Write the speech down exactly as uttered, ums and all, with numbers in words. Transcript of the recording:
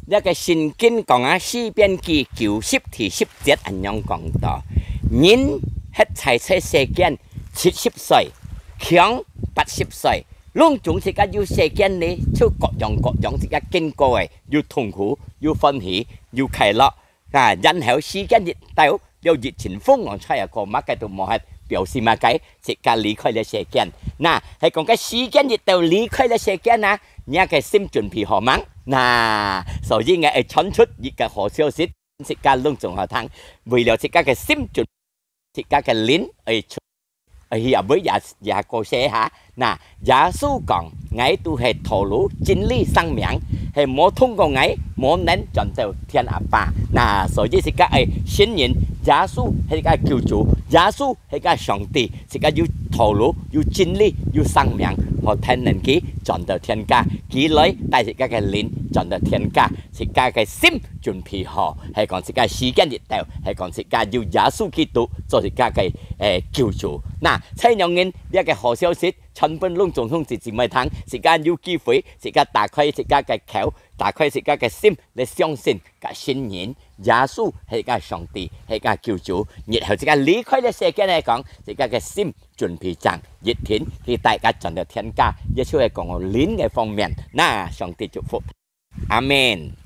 這个聖經講啊，詩篇記九十第十節恁樣講到：人歇在這世間七十歲，強八十歲，攏總自家有世間呢，就各樣各樣自家經過个，有痛苦，有歡喜，有快樂。啊，然後時間一到，了疫情風浪吹啊，過麼个都無，係表示麼个？自家離開了世間。那，係講个時間一到，離開了世間啊，你个心準備好吂？那，所以𠊎愛傳出一个好消息，自家攏總好聽，為了自家个心準，自家个靈愛出，愛去啊，尾也也過世哈。那，耶穌講：「𠊎都係道路、真理、生命，係無通過𠊎，無能轉到天阿爸。」那，所以自家愛承認耶穌係个救主，耶穌係个上帝，自家有道路、有真理、有生命，好聽能佢轉到天家，佢來帶自家个靈轉到天家，自家个心準備好，係講自家時間一到，係講自家有耶穌基督做自家个，誒，救主。那，這樣人，這个好消息，傳分攏總兄弟姊妹聽，自家有機會，自家打開自家个口，打開自家个心，來相信，个承認，耶穌係个上帝，係个救主，然後自家離開了世間來講，自家个心準備正，一定佢帶自家轉到天家，也就係講靈个方面。那，上帝祝福。阿們。